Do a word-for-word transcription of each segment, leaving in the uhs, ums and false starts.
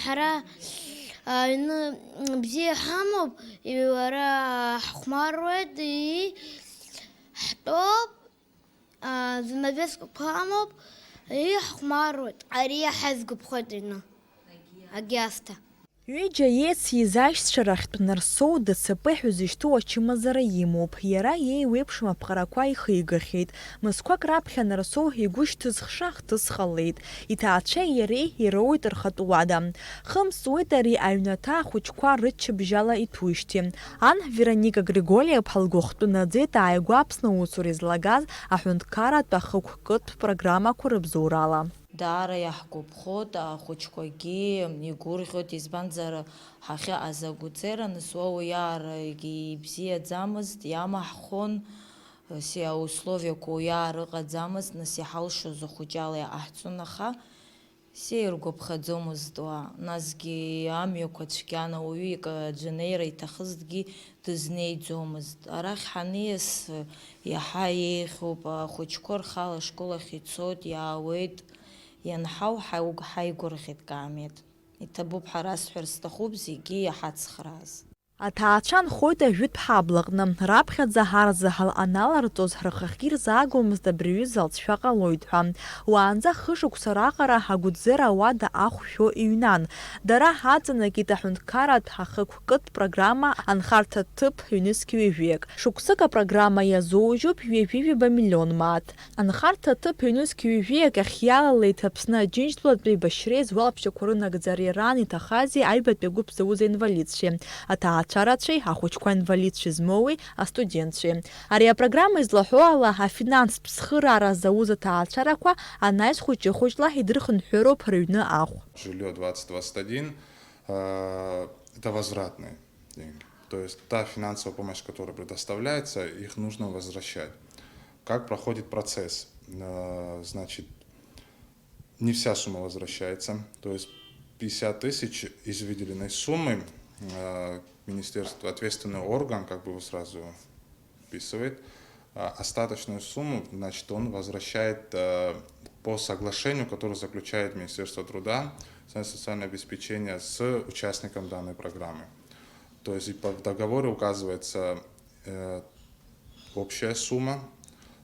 Ҳара аҩны бзиа ҳамоуп, иара ҳхәмаруеит, и-, ҳтәоуп, а, занавескақәа амоуп, и-, ҳхәмаруеит. Ари иаҳа сгәаԥхоит аҩны, агьиасҭа. Ҩыџьа иеициз аишьцәа рахьтә Нарсоу Д Ц П ҳәа зышьҭоу ачымазара имоуп. Иара иеиуеиԥшым аԥҟарақәа ихигахьеит. Мызқәак раԥхьа Нарсоу игәы шьҭызхша ахҭыс ҟалеит. Иҭаацәеи иареи ироуеит рхатә уада. Хымз ҵуеит ари аҩнаҭа ахәыҷқәа рыччабжьала иҭәуижьҭеи. Ан Вероника Григориа-иԥҳа лгәахәтәы наӡеит ааигәа Аԥсны аусура излагаз аҳәынҭқарратә ахықәкытә программақәа рыбзоурала. Даара иаҳгәаԥхоит, ахәыҷқәагьы игәырӷьоит, избанзар, ҳахьыҟаз агәыӡеира нас уа уиаарагьы ибзиаӡамызт, иамаҳхон, ес-, аусловиақәа уиаар ыҟаӡамызт, нас иҳалшоз ахәыҷала иҟаҳҵон, аха сеиргәаԥхаӡомызт уа, насгьы амҩақәа цәгьан, ауаҩы ик-, аӡәы анеира иҭахызҭгьы дызнеиӡомызт. Арахь ҳаниас, иаҳа еиӷьуп, ахәыҷқәа рхала ашкол ахь ицоит, иаауеит, ианҳау ҳауг-, ҳаигәырӷьеит, Каамеҭ. Иҭабуп ҳәа расҳәар сҭахуп зегьы иҳацхрааз. Аҭаацәа нхоит ажәытә ҳаблаҟны, раԥхьаӡа ҳарзаҳал аналарҵоз, рхахьгьы ирзаагомызт абри аҩыза алҵшәа ҟалоит ҳәа. Уаанӡа хышықәса раҟара агәыӡера ауада ахә шәо иҩнан. Дара ҳаҵанакит аҳәынҭқарратә ахықәкытә программа анхарҭа ҭыԥ ҩнызқь ҩажәиак. Шықәсык апрограмма иазоужьуп ҩажәи ҩаба миллион мааҭ. Анхарҭа аҭыԥ ҩнызқь ҩажәиак ахь иалалеит Аԥсны Аџьынџьтәылатә еибашьреи зуалԥшьақәа рынагӡареи раан иҭахази аҩбатәи агәыԥ зауз аинвалидцәеи, аҭаацәарацәеи, ахәыҷқәа инвалидцәа змоуи, астудентцәеи. Ари апрограмма излаҳәо ала, афинанстә цхыраара зауз аҭаацәарақәа анаҩс хәыҷы-хәыҷла идырхынҳәыроуп рыҩны ахә. Жильё двадцать двадцать один, э, это возвратные деньги. То есть та финансовая помощь, которая предоставляется, их нужно возвращать. Как проходит процесс? Э, значит, не вся сумма возвращается. То есть пятьдесят тысяч из выделенной суммы, э, министерство, ответственный орган как бы его сразу вписывает. А остаточную сумму, значит, он возвращает, э, по соглашению, которое заключает Министерство труда, социальное обеспечение с участником данной программы. То есть и по, в договоре указывается, э, общая сумма,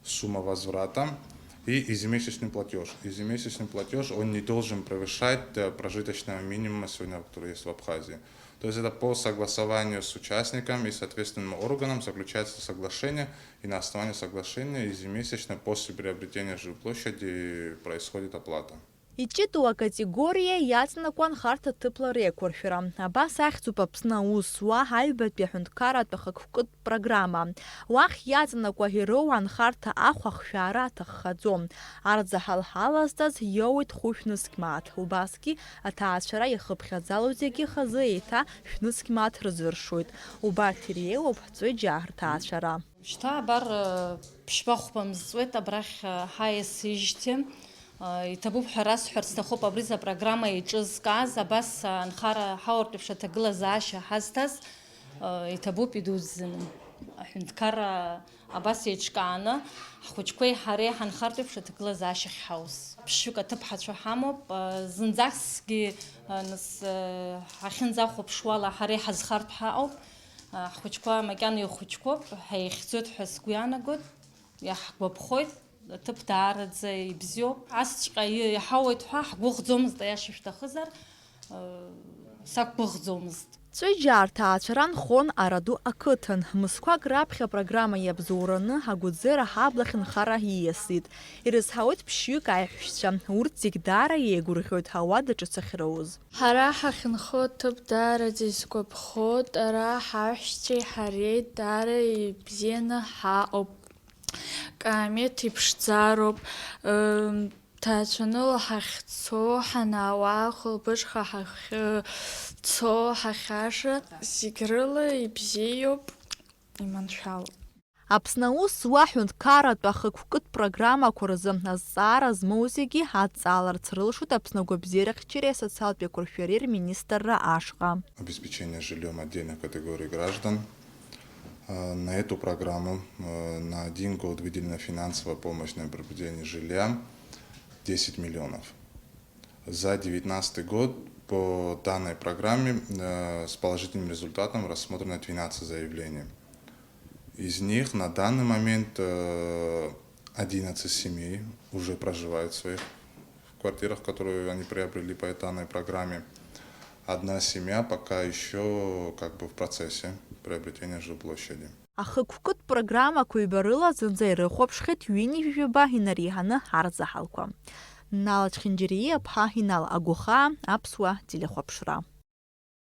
сумма возврата и ежемесячный платеж. Ежемесячный платеж, он не должен превышать, э, прожиточного минимума сегодня, который есть в Абхазии. То есть это по согласованию с участником и соответственным органом заключается соглашение, и на основании соглашения ежемесячно после приобретения жилплощади происходит оплата. Иҷыдоу акатегориа иаҵанакуа анхарҭа ҭыԥла реиқәыршәара. Абас ахьӡуп Аԥсны аус зуа аҩбатәи аҳәынҭқарратә ахықәкытә программа. Уахь иаҵанакуа ироуа анхарҭа ахә ахшәаара аҭаххаӡом. Арзаҳал ҳалазҵаз иоуеит хәышә нызқь мааҭ. Убасгьы аҭаацәара иахыԥхьаӡало зегьы хазы еиҭа шәнызқь мааҭ рзыршоит. Убарҭ иреиуоуп ҳҵәыџьаа рҭаацәара. Шьҭа абар, ԥшьба-хәба мзҵуеит абрахь ҳаиасижьҭеи. Иҭабуп ҳәа расҳәар сҭахуп, абри за программа еиҿызкааз, абас анхара ҳауартә еиԥш аҭагылазаашьа ҳазҭаз, иҭабуп идуӡӡаны. Аҳәынҭқарра абас еиҿкааны, ҳхәыҷқәеи ҳареи ҳанхартә еиԥш аҭагылазаашьахь ҳаус. Ԥшьҩык аҭыԥҳацәа ҳамоуп, зынӡаскгьы, нас, ҳахьынӡахәаԥшуала ҳара иҳазхартә ҳаҟоуп. Ҳхәыҷқәа макьана ихәыҷқәоуп, ҳаихьӡоит ҳәа сгәы иаанагоит, иаҳгәаԥхоит, аҭыԥ даараӡа ибзиоуп. Асҵәҟьа и-, иҳауеит ҳәа ҳгәыӷӡомызт, аиаша шәҭахызар, сақәгәыӷӡомызт. Ҵәыџьаа рҭаацәара нхон Араду ақыҭан. Мызқәак раԥхьа апрограмма иабзоураны агәыӡера ҳаблахь нхара ииасит. Ирызҳауеит ԥшьҩык аиҳәшьцәа, урҭ зегь даара еигәырӷьоит ауада ҿыц ахьроуз. Ҳара ҳахьынхо аҭыԥ даараӡа исгәаԥхоит, ара ҳаҳәшьцәеи ҳареи даара ибзианы ҳаҟоуп. Каамеҭ иԥшӡароуп, ыы, ҭаацәаныла ҳахьцо, ҳанаауа, ахәылбыҽха ҳахьцо, ҳахьаша, зегь рыла ибзиоуп, иманшәалоуп. Аԥсны аус зуа аҳәынҭқарратә ахықәкытә программақәа рзы азҵаара змоу зегьы адҵааларц рылшоит Аԥсны агәабзиарахьчареи асоциалтә еиқәыршәареи рминистрра ашҟа. Обеспечение жильём отдельных категорий граждан. Э, на эту программу, э, на один год выделена финансовая помощь на приобретение жилья десять миллионов. За девятнадцатый год По данной программе э, с положительным результатом рассмотрено двенадцать заявлений. Из них на данный момент э, одиннадцать семей уже проживают в своих квартирах, которые они приобрели по данной программе. Одна семья пока еще как бы в процессе приобретения жилплощади. Ахықәкытә программақәа ҩба рыла зынӡа ирыхәаԥшхьеит ҩынҩажәи жәаба инареиҳаны арзаҳалқәа. Нал Ачхьынџьариа ԥҳа Инал Агәахаа, Аԥсуа телехәаԥшра.